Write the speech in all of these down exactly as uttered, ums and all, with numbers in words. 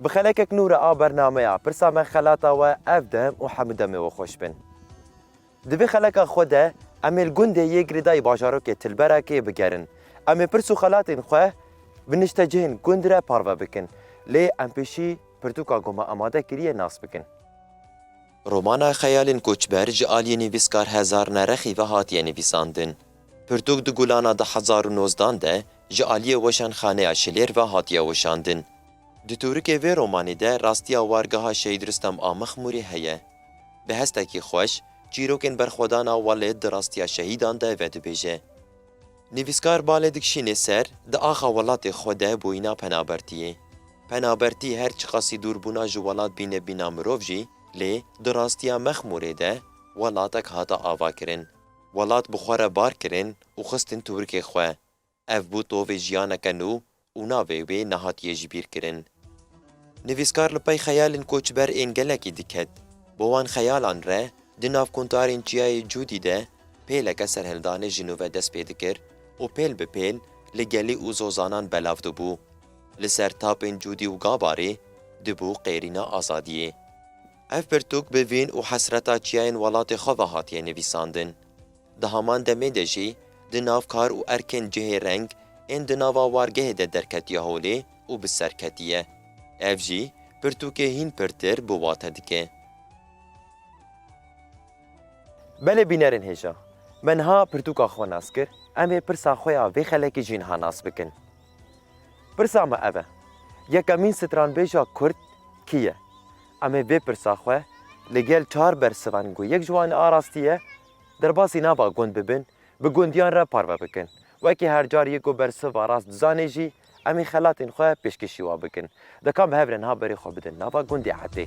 Bi xelekek nû re a bernameya pirsa me xelata we ev dem û hemû demê we xweş bin. Di vê xeleka xwe de em ê li gundê yê girêdayî bajarokê Tilberekê bigerin. Em ê pirs û xelatên xwe bi niştecihên gund re parve bikin. Lê em pêşî pirtûka ku me amade kiriye nas bikin. Romana Xeyalên Koçber ji aliyê nivîskar Hezar Nerexî ve hatiye nivîsandin. Pirtûk di Gulana du hezar û nozdan de ji aliyê Weşanxaneya Şilêr ve hatiye weşandin. Di tûrikê vê romanê de rastiya wargeha Şehîd Rustem a Mexmûrê heye. Bi hestekî xweş, çîrokên berxwedana welêt di rastiya şehîdan de vedibêje. Nivîskar balê dikişînê ser, di axa welatê xwe de bûyîna penabertiyê. Penabertî her çiqasî dûrbûna ji welat bîne bîna mirov jî, lê di rastiya Mexmûrê de welatek hate avakirin. Welat bi xwe re bar kirin û xistin tûrikê xwe. Ev bû tovê jiyaneke nû û navê wê nehatiye jibîrkirin. Nivîskar li pey xeyalên koçber ên gelekî diket. Bo wan xeyalan re di nav kuntarên Çiyayê Cûdî de pêleke serhildanê ji nû ve dest pê dikir û pêl bi pêl li gelî û zozanan belav dibû. Li ser tapên Cûdî û Gabarê dibû qêrîna azadiyê. Ev pirtûk bi vîn û hesreta çiyayên welatê xwe ve hatiye nivîsandin. Di heman demê de jî di nav kar û erkên cihê reng ên di nava wargehê de derketiye holê û bi ser ketiye. Ev jî pirtûkê hîn pirtir bi wate dike. Belê bînerên hêja, me niha pirtûka xwe nas kir, em ê pirsa xwe ya vê xelekê jî niha nas bikin. Pirsa me ev e, yekemîn stranbêja kurd kî ye? Em ê vê pirsa xwe li gel çar bersivan ku yek ji wan a rastî ye, derbasî nava gund bibin, bi gundiyan re parve bikin. Wekî her car yê ku bersiva rast dizanê jî, em ê xelatên xwe pêşkêşî wan bikin. Dikan bi hev re niha berê xwe bidin nava gundê Etê.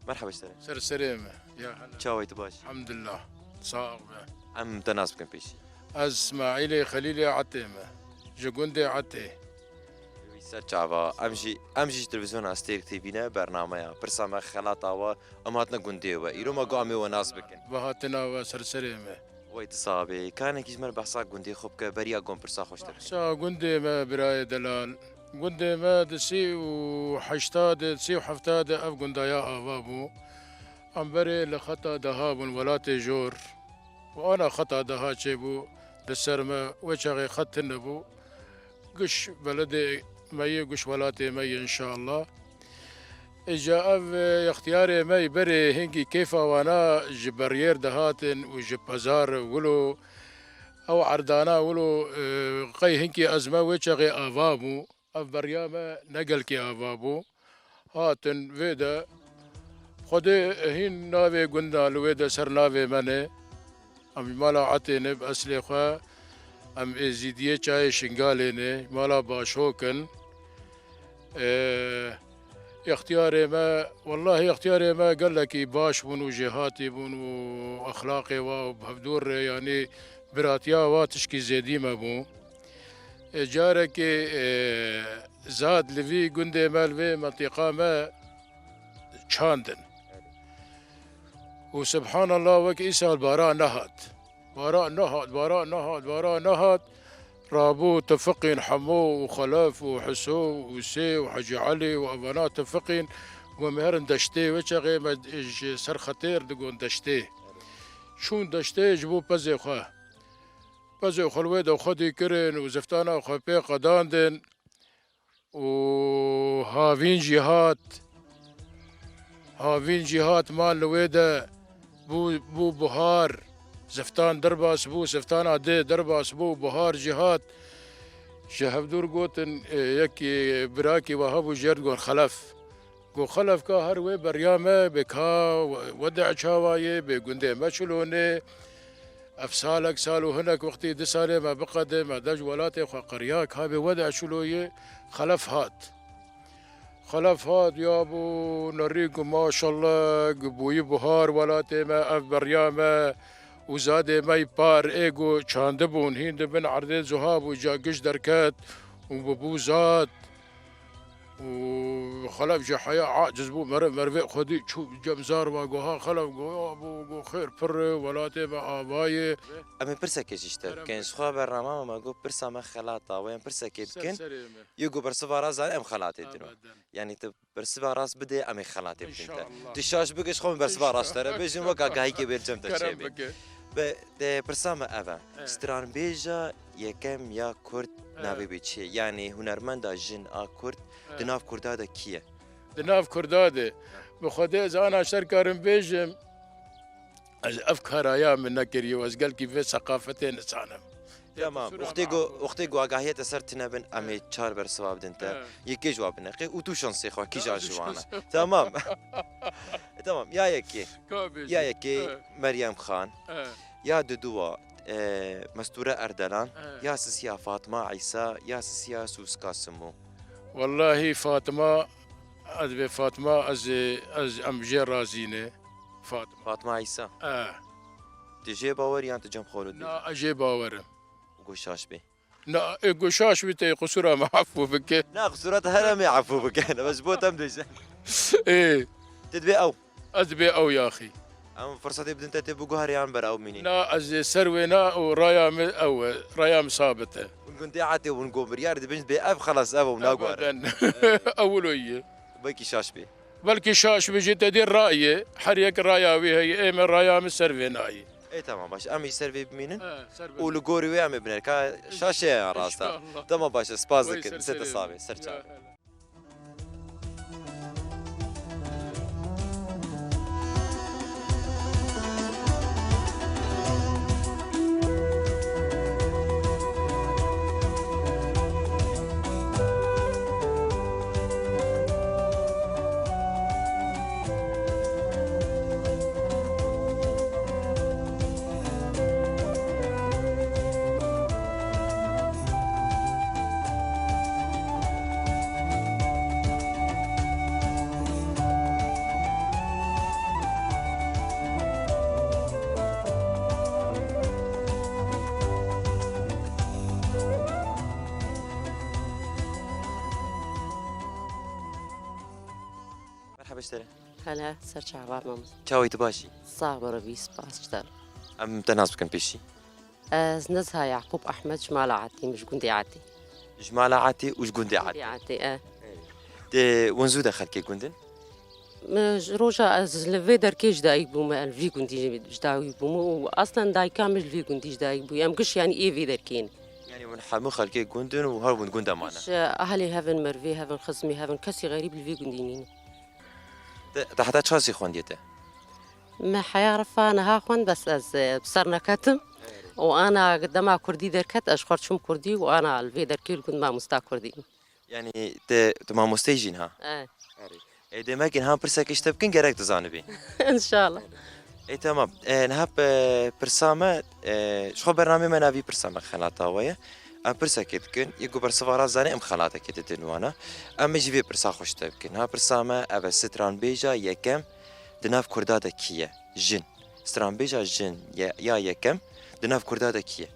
Merhaba ji te re. Ser serê me. Ya hela. Çawa yî, tu baş? Elhamdulillah. Sağ ol be. Em te nas bikin pêşî. Ez Smaîlê Xelîlê Etê me. Ji gundê Etê. Wî ser çava. Em jî, em jî ji televîzyona Stêrk T V ne bernameya. Pirsa me xelata we, em hatine gundê we. Îro me got em ê we nas bikin. Bi hatina we ser serê me. Wey tu sax bî. Kanekî ji me re behsa gundê xwe bike, beriya gon pirsa xwe ji te bikin. Behsa gundê me birayê delal. Gundê me di sî û heşta de, sî û hefta de ev gundaya ava bû. Em berê li xeta deha bûn welatê jor. Û ana xeta deha çêbû li ser me, wê çaxê xet tune bû. Giş beledê me yê, giş welatê me yê înşallah. Îca ev, e, extiyarê me yê berê hingî keyfa wana ji beriyêr dihatin û ji pezar wilo ew erdana wilo, e, qey hinkî ez me wê çaxê ava bû. Ev beriya me ne gelkî ava bû. Hatin vê de Xwedê hîn navê gunda li wê de ser navê me ne. Em ji mala Etê ne bi eslê xwe. Em êzîdiyê çayê Şingalê ne, mala Başok in. Ee, extiyarê me, wellahî extiyarê me gelekî baş bûn û jêhatî bûn û exlaqê wa û bi hevdûr re, yanî biratiya wa tişkî zêdî me bû. E, carekê, e, zad li vî gundê me, li vê mentiqa me çandin. Û subhanallah, wek îsal bara nehat. Bara nehat, bara nehat, bara nehat. Rabû tifiqîn Hemo û Xelef û Hiso û Sê û Hecî Elî û evana tifiqîn. Got me herin deştê, wê çaxê me ji ser xetêr digon deştê. Çûn deştê ji bo pezê xwe. Pezê xwe li wê de xwedî kirin û ziftana xwe pê qedandin û havîn jî hat. Havîn jî hat, man li wê de bû, bû buhar. Ziftan derbas bû, ziftana dê derbas bû, buhar jî hat. Ji hevdûr gotin, e, yekî birakî we hebû jê re digot Xelef. Go Xelef ka her wê beriya me bê ka wede çawa yê, bê gundê me çilonê. Ev salek, sal û hinek wextî, du salê me biqede, me de ji welatê xwe qiriya ka bê wede çilo yê. Xelef hat. Xelef hat ya bû nerî ku maşallah, ku bûyî buhar welatê me, ev beriya me û zadê me yî par ê ku çandibûn, hîn di bin erdê cuha bû, ca giş derket û bûbû zad. Û Xelef ji heya aciz bû, meriv merivê xwe dî çû cem zarva, go ha Xelef, go ya bû, go xêr pir e, welatê me ava ye. Em ê pirsekê jî ji te bikin. Ji xwe bernama me, me got pirsa me xelat a, wê em pirsekê bikin. Ser serê me. Yê ku bersiva rast zanî em xelatê din. Ebeden. Yanî tu bersiva rast bidê, em ê xelatê bidin te. İnşallah. Tu şaş bike, ji xwe min bersiva rast te re bêjin, wek agahîkê wê li cem te çêbê. Kerem bike. Be, te pirsa me ev e. He. Stranbêja yekem ya Kurd, he, navê wê çi ye? Yanî hunermenda jin a Kurd, he, di nav Kurda de kî ye? Di nav Kurda de. He. Bi Xwedê ez ana şer karim bêjim, ez ev karaya min nekiriye û ez gelkî vê seqafetê nizanim. Tamam. Wextê ku, wextê ku agahiya te ser tine bin, em ê çar bersiva bidin te. He. Yekê ji wa bineqê û tu şansê xwe kîja ji wan e. Tamam. E, tamam. Ya yekê. Ya yekê, he, Meryem Xan. He. Ya diduwa, e, Mestûre Erdelan. He. Ya sisiya Fatma Îsa. Ya sisiya Sûska Simo. Wellahî Fatma, ez vê Fatma, ez, ez em jê razî ne. Fatma. Fatma Îsa. E. Tu jê bawer yan tu cem xwe dî? Na, ez jê bawer im. Û go şaş bê. Na, ê, go şaş bî, tê qisûra me efû bike. Na, qisûra te here me efû bike. Ne, ez bo te em dibêjin. Ê. Te dibê ew. Ez dibê ew yaxî. Em firsetê bidin te, tê biguherî yan ber ew mînî? Na, ez ê ser wê na û raya min ew e. Raya min sabit e. Hûn gundê etê, hûn go biryar dibin, dibê ev xelas ev e û naguhere. Ebeden. Ewil o ye. Belkî şaş bê. Belkî şaş bê jî, te dê rayê, her yek raya wî heye, ê me raya min ser vê nayê. Ê, tamam, baş. Em jî ser vê bimînin. He, ser vê. Û li gorî wê em ê biner. Ka şaş e ya rast e. İnşallah. Tamam, baş, spas dikim. Ser te savê, ser çavê. Merhaba ji te re. Hele, ser çava mamoste. Çawa yî, tu baş î? Sax be, Rebî spas ji te re. Em te nas bikin pêşî. Ez Nezha Yaqûb Ehmed, ji mala Etî, min ji gundê Etî. Ji mala Etî û ji gundê Etî. Gundê Etî, e. Tê win zû de xelkê gund in? Min ji roja ez li vê derkê ji dayik bûme, li vî gundî ji dayik bûme û aslen dayika min ji vî gundî ji dayik bûye. Em giş yanî ê vî derkê ne. Yanî win hemû xelkê gund in û her win gunda mane? Ji ahlê hevin, merivê hevin, xizmê hevin, kesî xerîb li vî gundî nîne. Te, te heta çasî xwendiye te? Me heya refa niha xwend, bes ez, e, bi ser neketim. Û ana dema kurdî derket, ez ji xwe çûm kurdî û ana li vê derkê li gund mamosta kurdî. Yanî te, tu mamosteyî jî niha? E. Erê. Ê, demek niha pirsekê ji te bikin, gerek tu zanibî. Înşallah. Ê, temam. Ê, niha pe-, pirsa me, ê, ji xwe bernamê me navî pirsa me xelata we ye. Em pirsekê dikin, yê ku bersiva rast zanê, em xelatekê didin wana. Em ê jî vê pirsa xwe ji te bikin. Ha, pirsa me ev e, stranbêja yekem di nav Kurda de kî ye? Jin. Stranbêja jin ye, ya yekem di nav Kurda de kî ye?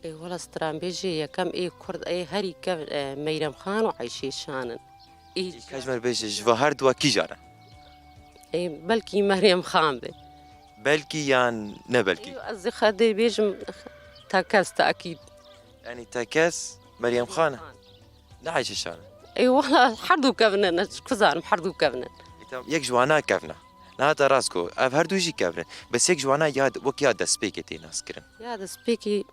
Ê, wela stranbêjê yekem ê Kurd ê herî kev, e, Meyrem Xan û Eyşê Şan in. Ê, ka ji me re bêje, ji va her dua kîjan e? Ê, belkî Meryem Xan be. Belkî yan ne belkî? Ê, ez ê xwe dê bêjim tekez, tekîd. Yanî tekez Meryem Xan e? Ne Eyşê Şan e? Ê, wela her du kevin in, ez ku zanim her du kevin in. Ê, tamam, yek ji wana kevin e. Niha te rast got, ev her du jî kevin in. Bes yek ji wana ya, wek ya destpêkê tê naskirin. Ya destpêkê,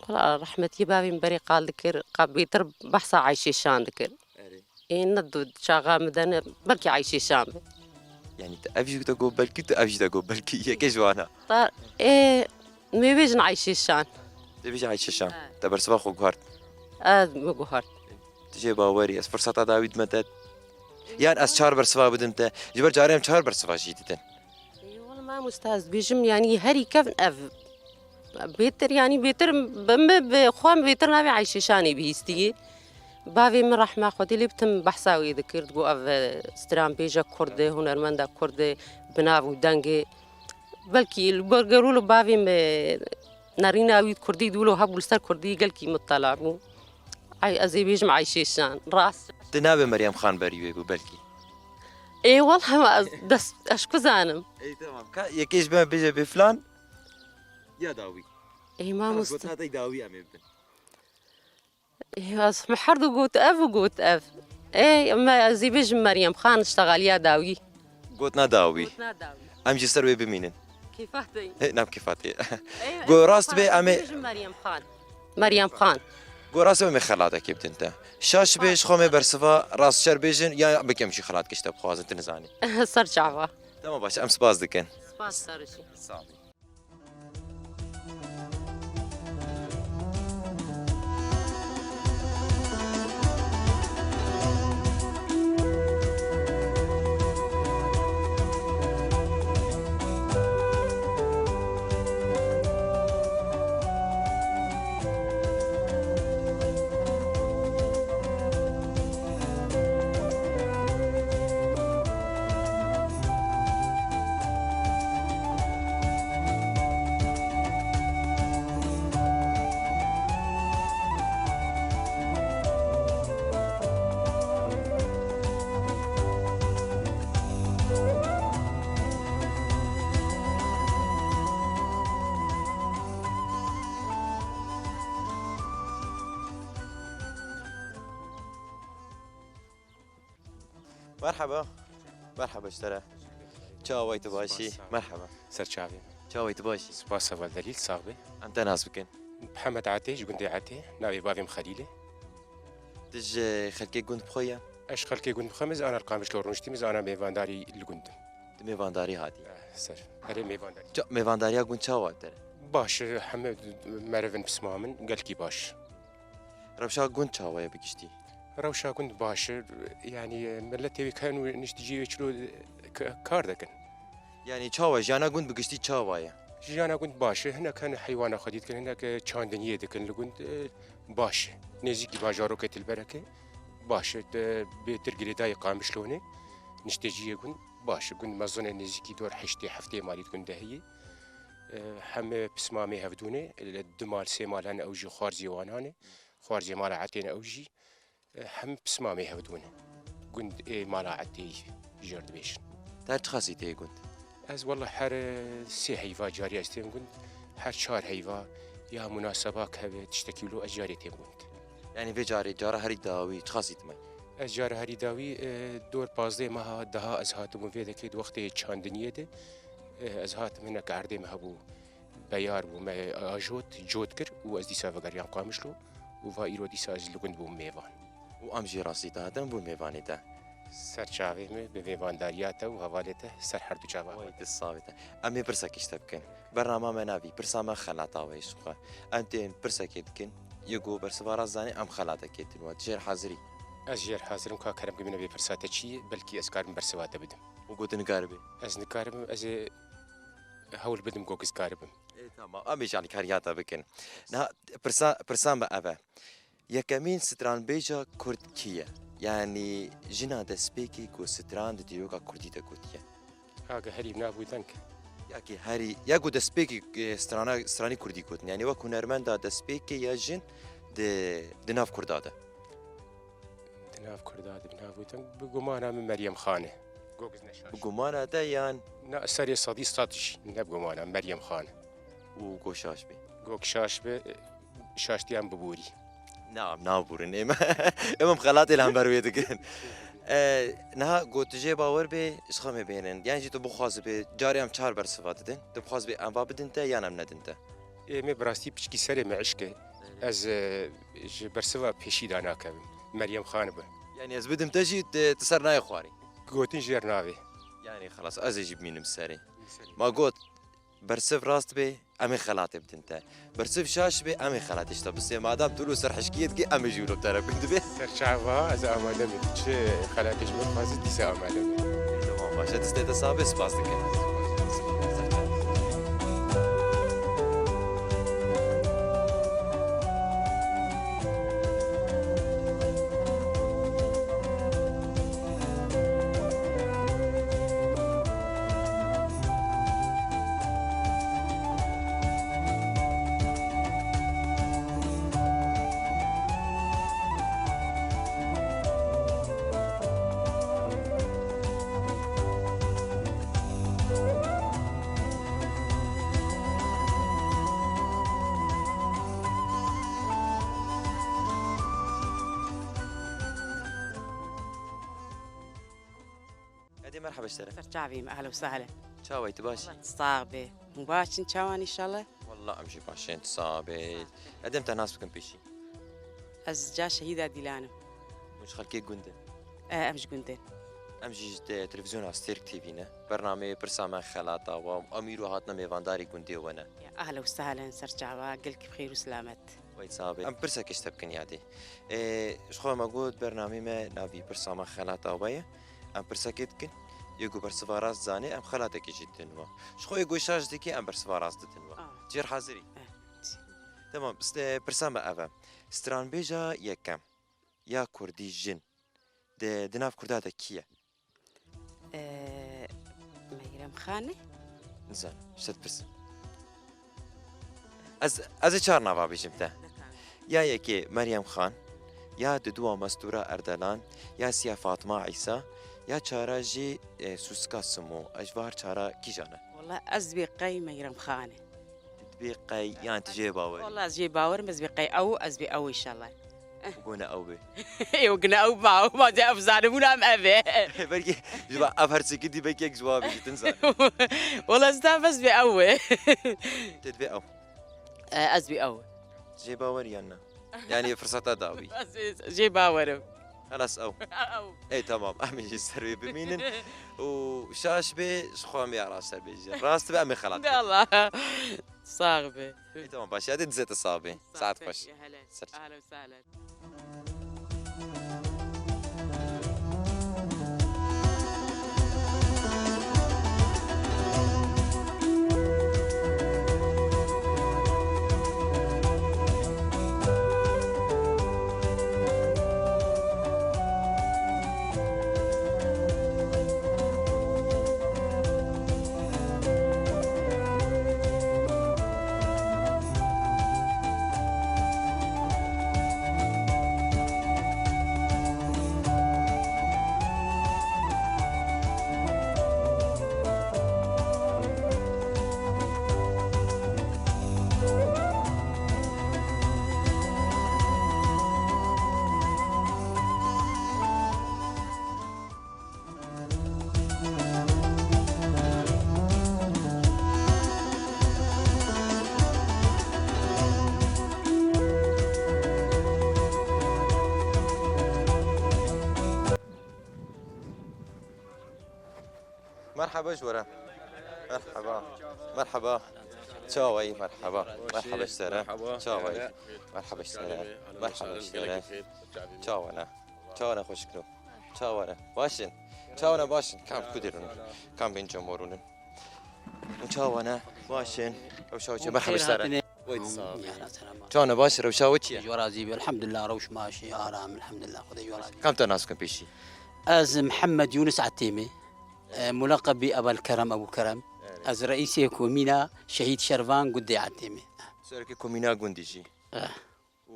wela rehmetiyê bavê min berê qal dikir, qal bêtir behsa Eyşê Şan dikir. Erê. Ê, ne du çaxa min de ne, belkî Eyşê Şan be. Yanî tu ev jî te got belkî, tu ev jî te got belkî, yekê ji wana. Ta, ê, mêvêjin Eyşê Şan. Dê bêjin Eyşê Şan. He. Te bersiva xwe guhart. Ez min guhart. Tu jê bawerî, ez firseta dawî dime te. Yan ez çar bersiva bidim te, ji ber carê em çar bersiva jî didin. Ê, wele mamoste ez dibêjim, yanî herî kevn ev. Bêtir, yanî bêtir bi min, bi xwe min bêtir navê Eyşê Şanê bihîstiyê. Bavê min rehma Xwedê lê bi tim behsa wê dikir, digot ev, e, stranbêja Kurd e, hunermenda Kurd e, bi nav û dengê. Belkî li gor gor wilo bavê min nerîna wî Kurdî di wilo hebû li ser Kurdî gelkî mitela bû. Ay, ez ê bêjim Eyşê Şan. Rast. Di navê Meryem Xan berî wê bû belkî. Ê, wela ez dest, ez ku zanim. Ey, tamam. Ka yekê ji me bêje bê filan, ya dawî. Ê, mamoste. Gotina te dawî em ê bidin. Ê, ez me her du got ev û got ev. Ê, me ez ê bêjim Meryem Xan, iştexaliya dawî. Gotina dawî. Gotina dawî. Em jî ser wê bimînin. Kêfa te yî. Ê, nam kêfa te yî. Ê, Go ê, rast be, em ê bêjim Meryem Xan. Meryem Xan. Go rast be, em ê xelatekê bidin te. Şaş be, ji xwe me bersiva rast şer bêjin, ya bikim jî xelat kişte bixwazin, tu nizanî. Ser çava. Tamam, baş, em spas dikin. Spas, ser jî. Sağ olun. Merhaba. Merhaba ji te re. Çawa tu baş î? Spas, sağ ol. Merhaba. Ser çavê. Çawa tu baş î? Spas, heval Delîl, sax be. Em te nas bikin. Mihemed Atê, ji gundê Atê, navê bavê min Xelîl e. Tu ji xelkê gund bi xwe ye? Ez ji xelkê gund bi xwe me, ez ana li Qamişlo rûniştî me, ez ana mêvandarî li gund im. Tu mêvandarî hatî? Eh, ser. Erê mêvandarî. Ça-, mêvandariya gund çawa te re? Baş e, heme merivin pisma min, gelkî baş. Rewşa gund çawa ye bi giştî? Rewşa gund baş e, yanî miletê wê ken û niştî cî wê çilo, e, k-, kar dikin. Yanî çawa, jiyana gund bi giştî çawa ye? Jiyana gund baş e, hinek hene heywana xwedî dikin, hinek, e, çandiniyê dikin li gund, e, baş e. Nêzîkî bajarokê Tilberekê baş e, te bêtir girêdayê Qamişlonê, niştê ciyê gund baş e. Gund mezin e, nêzîkî dor heştê heftê malî di gund de heye. E, heme pisma me hevdû ne, e, du mal, sê mal hene, ew jî xwarzê wanan e. Xwarzê mala Etê ne ew jî, e, hem pisma me hevdû ne. Gund ê mala Etê jêr dibêjin. Te çiqasî tê gund? Ez wele her, e, sê heyva carî ez têm gund, her çar heyva ya munasebak hebe tiştekî wilo ez carê têm gund. Yanî vê carê, cara herî dawî çiqasî tîme? Ez cara herî dawî, e, dor pazdeh meha daha ez hatibûm vê dekê di wextê çandiniyê de, e, ez hatim hinek erdê me hebû. Beyar bû, me ajot, cot kir û ez dîsa vegeriyam Qamişlo û va îro dîsa ez li gund bûm mêvan. Û em jî rastî te hatin bûn mêvanê te. Ser çavê me bi mêvandariya te û hevalê te ser her du çava. Way, tu savê te. Em ê pirsekî ji te bikin. Bernama me navî, pirsa me xelata we ji xwe. Em tên pirsekê dikin, yê ku bersiva rast zanê em xelatekê din we. Tu jêr hazirî? Ez jêr hazirim ka kerem bimîne vê pirsa te çi ye, belkî ez karim bersiva te bidim. Û gotin nikaribe? Ez nikaribim, ez ê hewl bidim ku ez karibim. Ê, tamam. Em ê jî alîkariya te bikin. Niha pirsa, pirsa me ev e. Yekemîn stranbêja kurd kî ye? Yanî jina destpêkê ku stran di dîroka kurdî de gotiye? Age herî nav û deng. Ya ki herî, ya ku destpêkê, e, strana, stranî kurdî gotin. Yanî wek hunermenda destpêkê ya jin di, di nav kurda de. Di nav kurda de, bi nav û deng. Bi gumana min Meryem Xan e. Gog ez neşaş. Bi gumana te yan? Na, serê sedî sed jî, ne bi gumana, Meryem Xan e. Û go şaş bê. Gog şaş be, şaştiyan biborî. Na, em naborîn. Êm, êm em xelatê li hember wê dikin. E, niha got tu jê bawer bê, ji xwe me bênin. Yan jî tu bixwazî bê, carê em çar bersiva didin. Tu bixwazî bê em va bidin te yan em nedin te? Ê, me bi rastî piçkî serê me eşk e. Ez, e, ji bersiva pêşî da nakevim. Meryem Xan bi. Yanî ez bidim te jî, tu, tu ser nayê xwarî. Gotin jêr navê. Yanî xelas, ez ê jî bimînim serê. Ma got, Bersiv rast bê, em ê xelatê bidin te. Bersiv şaş bê, em ê xelatê ji te bisê. Madem tu li ser hişkiyê dikî, em ê jî wilo bi te re bin dibê. Serçava, ez amade me. Çi xelatê ji min dixwazî, dîsa amade me. Tamam, baş e. Destê te sax bê, spas dikim. Edê merheba ji te re. Serçavîm, ehla û sehla. Çawa yî, tu baş î? Sax bê. Hûn baş in, çawan înşallah? Wallah em jî baş in, tu sax bê. Edê em te nas bikin pêşî. Ez ca Şehîda Dîlan im. Hûn ji xelkê gund in? E, em ji gund in. Em jî ji te-, televîzyona Stêrk T V ne. Bernameyê Pirsa Me Xelata We. Em îro hatine mêvandarî gundê we ne. Ya, ehla û sehla, serçava, gelkî bi xêr û selamet. Wey sax bê. Em pirsekê ji te bikin yadê. Ê, ji xwe me got bernameyê me navî Pirsa Me Xelata We ye. Em pirsekê dikin. Yê ku bersiva rast zanê, em xelatekê jî didin we. Ji xwe yê ku şaş dikî, em bersiva rast didin we. Ah. Cêr hazirî? Eh. Tamam, st-, pirsa me ev e. Stranbêja yekem ya kurdî jin di, di nav kurda de kî ye? Ee, Meyrem Xan e? Nizanim, ji te dipirsim. Ez, ez ê çar nava bêjim te. Ya yekê Meryem Xan, ya didua Mestûra Erdelan, ya siya Fatma Îsa, ya çara jî, e, Sûsika Simo. Ez ji va her çara kîjan e? Wala ez dibê qey Meyrem Xan e. Tu dibê qey, yan tu jê bawer î? Wala ez jê bawer im, ez dibê qey ew, ez dibê ew înşallah. Bigone ew bê. Ê, wek ne ew ba, ew ba, ez zanibûna em ev e. Belkî ji ba ev her sekî dî belkî yek ji wa bêjî, tu nizanî. Wala ez dibê bes dibê ew e. Tu dibê ew. E, ez dibê ew. Jê bawer yan na? Yani firseta dawî. Ez jê bawer im. Xelas ew. Ew. Ê, tamam, em ê jî ser wê bimînin. Û şaş bê, ji xwe em ê ara ser bêjin. Rast be, em ê xelat. De Allah. Sax be. Ê, tamam, baş. Hadi dizê te sax bê. Saet xweş. Hele. Ser. Ahlen û sahlen. Merhaba ji we re. Merhaba. Merhaba. Çawa yî? Merhaba. Merhaba ji te re. Çawa yî? Merhaba ji te re. Merhaba ji te re. Çawa ne? Çawa ne xweşikno? Çawa ne? Baş in? Çawa ne baş in? Kam ku derûn? Kam bên cemorûn in? Çawa ne? Baş in? Ew şaw çi? Merhaba ji te re. Çawa ne baş? Rewşa we çi ye? Ji we razî be. Elhamdulillah, rewş maşî, aram, elhamdulillah, Xwedê ji we razî be. Kam te nas bikin pêşî? Ez Mihemed Yunus Etêmê. E, mulaqebî Ebel Kerem, Ebû Kerem. Evet. Ez reîsê komîna Şehîd Şervan gundê Etêmê. Serokê komîna gundî jî. Eh. Û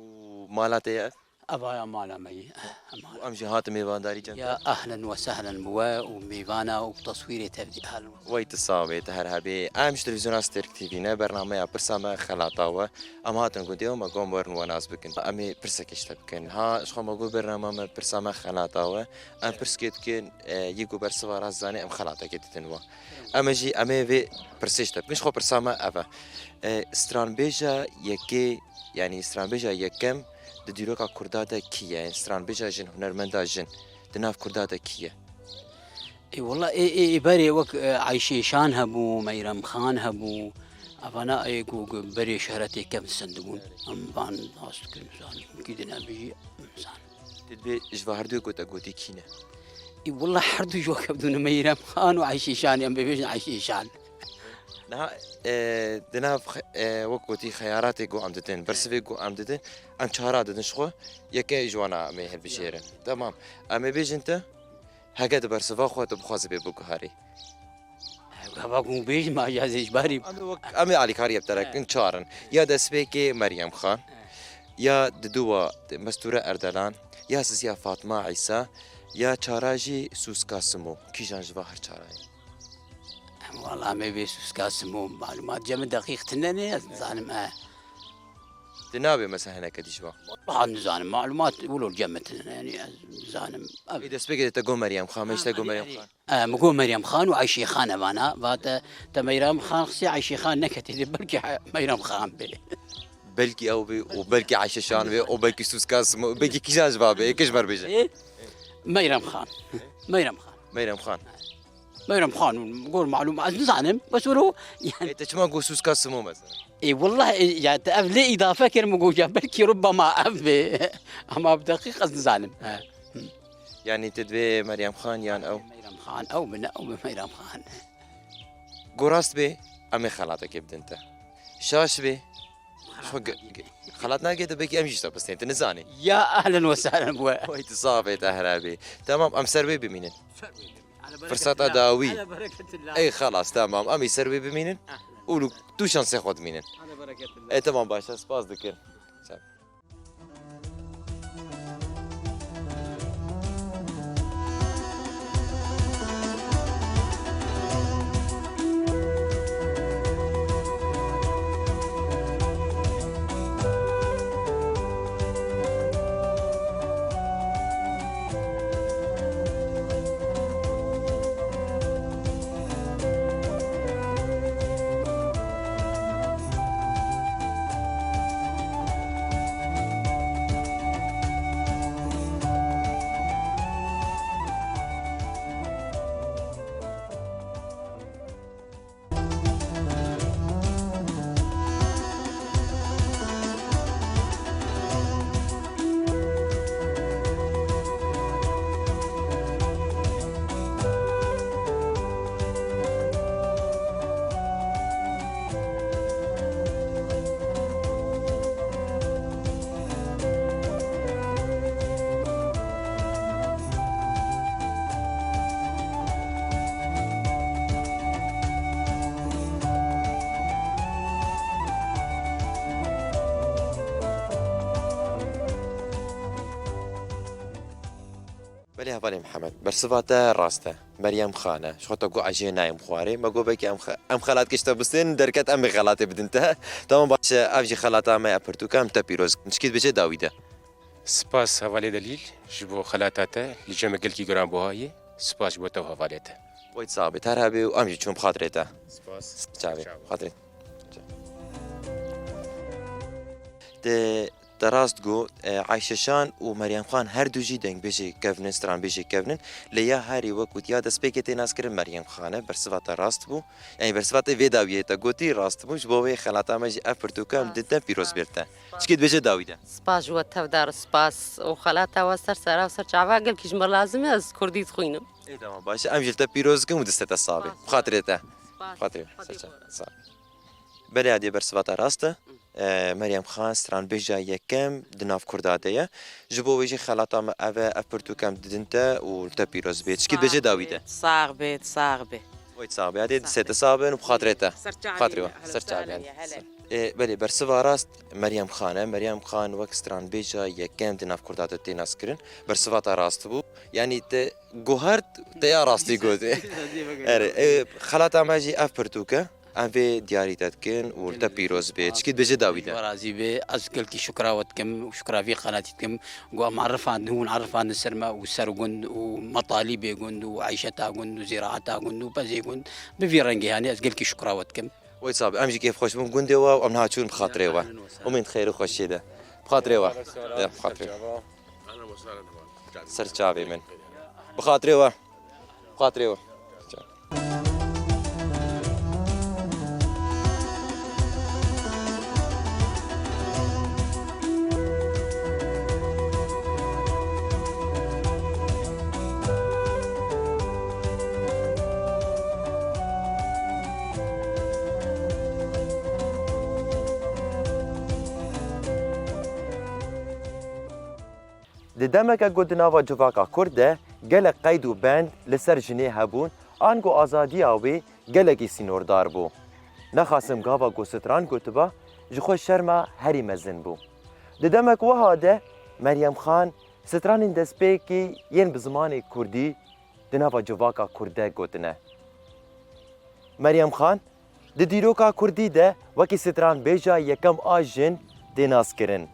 mala te ye? Evaya mala me ye. Eh, mala. Û em jî hatin mêvandarî cem te. Ya ehlen we sehlen bi we û mêvana û teswîrê tevdî ehlen we. Wey tu sax bê, tu her hebê. Em ji televîzyona Stêrk T V ne, bernameya Pirsa Me Xelata We. Em hatin gundê we, me got werin we nas bikin. Em ê pirsekê ji te bikin. Ha, ji xwe me got bernama me Pirsa Me Xelata We. Em pirskê dikin, e, yê ku bersiva rast zanê, em xelatekê didin we. Em ê jî, em ê vê pirsê ji te bikin. Ji xwe pirsa me ev e. E, stranbêja yekê, yanî stranbêja yekem di dîroka kurda de kî ye? Stranbêja jin, hunermenda jin di nav kurda de kî ye? Ê, wela ê, ê, ê berê wek, e, Ayşê Şan hebû, Meyrem Xan hebû. Evana ê ku, ku berê şehretê kevn sendibûn. Em van nas dikin, zanî, kî din em bijî, em zanî. Ti dibê ji va herduya ku te gotî kî ne? Ê, wela herdu ji wek hevdû ne, Meyrem Xan û Ayşê Şan, em bibêjin Ayşê Şan. Niha, e, di nav xe-, e, wek gotî xeyaratê ku em didin, bersivê ku em didin, em çara didin ji xwe, yeke ji wana em ê hilbijêrin. Temam. Em ê bêjin te, heke di bersiva xwe tu bixwazî bê biguherî. Gava ku bêjim, ma ya zê ji barî. Em ê wek, em ê alîkariyê bi te re kin, çar in. Ya destpêkê Meryem Xan, ya diduwa Mestûre Erdelan, ya sisiya Fatma Îsa, ya çara jî Sûska Simo. Kîjan ji va her çara ye? Em, wala me bê Sûska Simo, malumat cem deqîq tine ne, ez nizanim, e. Di navê mesela hineke dî ji va? Wala nizanim, malumat wilo cem tine ne, yanî ez nizanim. Ev Ê destpêkê de te got Meryem Xan, me Ha, işte got erê, Meryem erê. Xan. E, min got Meryem Xan û Ayşê Xan evana, va te, te Meyrem Xan xisê Ayşê Xan neketê de, belkî he-, Meyrem Xan bê. Belkî ew bê, û belkî Ayşe Şan bê, û belkî Sûska Simo, belkî kîjan ji va bê, ê kî ji me re bêje. Ê, Meyrem Xan. Meyrem Xan. Meyrem Xan. Meyrem Xan, gor malûm, ez nizanim, bes wilo, yani. Ê, te çima got Sûska Simo mesela? Ê, wallah, ê, ya te ev lê îdafe kir, min got ya belkî rubbema ev bê. Ama bi deqîq ez nizanim. He. Hı. Yani te divê Meryem Xan yan ew? Meyrem Xan, ew bi ne, ew bi Meyrem Xan. Got rast bê, em ê xelatekê bidin te. Şaş bê, Xelat Xwe ge-, nagê. ge-, xelat nagê te, belkî em jî ji te bistên, tu nizanî. Ya ehlen we sehlen we. Oy, tu sax bê, te hera bê. Temam, em ser wê bimînin. Ser wê bimînin. Ala bereketullah. Firseta dawî. Ala bereketullah. Ey, xelas, temam. Em ê ser wê bimînin. Ehlen. Û tu şansê xwe dimînin. Ala bereketullah. Ey, temam, baş e, spas dikin. Sağ ol. Belê hevalê Mihemed, bersiva te rast e. Meryem Xan e. Ji xwe te got ez jê nayêm xwarê. Me got belkî em xe-, em xelat kişte bistên derket, em ê xelatê bidin te. Tamam, baş e, ev jî xelata me ye pirtûka, em te pîroz dikin. Çikî dibêje dawî de. Spas hevalê Delîl ji bo xelata te, li cem gelkî giranbuha yê. Spas ji bo te û hevalê te. Wê sax bê, te her hebê û em jî çûn bi xatirê te. Spas. Çavê, xatirê. Te, te rast got, e, Ayşe Şan û Meryem Xan her du jî dengbêjê kevn in, stranbêjê kevn in. Lê ya herî wek got ya destpêkê tê naskirin Meryem Xan e, bersiva te rast bû. Yani bersiva te vê dawiyê te gotî rast bû. Ji bo wê xelata me jî ev pirtûka em didin te, pîroz bê te. Çikê dibêje dawî de. Spas ji we tevdar, spas û xelata we ser sera û ser çava, gelkî ji me lazim e, ez kurdî dixwînim. Ê, tamam, baş e. Em jî li te pîroz dikin û destê te sax bê. Spas. Bi xatirê te. Spas. Bi xatirê we. Ser çava. Sağ ol. Belê, adê bersiva te rast e. E, Meryem Xan stranbêja yekem di nav Kurda de ye. Ji bo wê jî xelata me ev e, ev pirtûk em didin te û li te pîroz bê. Çikî dibêje dawî de. Sax bê, sax bê. Wê sax bê. Adê destê te sax bin û bi xatirê te. Ser çavê. Bi xatirê we. Ser çavê. Ê, belê, bersiva rast Meryem Xan e. Meryem Xan wek stranbêja yekem di nav Kurda de tê naskirin. Bersiva te rast bû. Yanî te guhert, te ya rastî got. Erê, e, xelata me jî ev pirtûk e. Em vê diyarî te dikin û li te pîroz bê. Çikî dibêje dawî de. Razî bê. Ez gelkî şukra we dikim û şukra vî qenatî dikim. Ku em erifandin, hûn erifandin ser me û ser gund û metalîbê gund û eyşeta gund û zîraeta gund û pezê gund. Bi vî rengê, yanî ez gelkî şukra we dikim. Wê sax be, em jî kêfxweş bûn gundê we û em niha çûn bi xatirê we. Umîd xêr û xweşiyê de. Bi xatirê we. Ya, bi xatirê we. Ser çavê min. Bi xatirê we. Xatirê we. Di demeke ku di nava civaka Kurd de gelek qeyd û bend li ser jinê hebûn, ango azadiya wê gelekî sînordar bû. Nexasim gava ku stran gotiba, ji xwe şerma herî mezin bû. Di demek wiha de Meryem Xan stranên destpêkî yên bi zimanê kurdî di nava civaka Kurd de gotine. Meryem Xan di dîroka Kurdî de wekî stranbêja yekem a jin tê naskirin.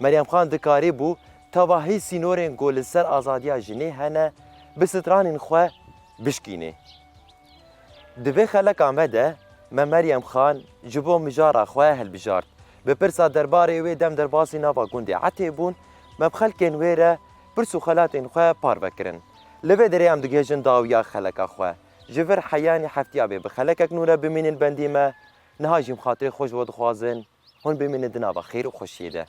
Meryem Xan dikarîbû tevahî sînorên ku li ser azadiya jinê hene bi stranên xwe bişkînê. Di vê xeleka me de me Meryem Xan ji bo mijara xwe hilbijart. Bi pirsa derbarê wê dem derbasî nava gundê Etê bûn, me bi xelkên wê re pirs û xelatên xwe parve kirin. Li vê derê em digihêjin dawiya xeleka xwe. Ji vir heyanî heftiya bê bi xelekek nû re bimînin bendî me. Niha jî em xatirê xwe ji we dixwazin. Hûn bimînin di nava xêr û xweşiyê de.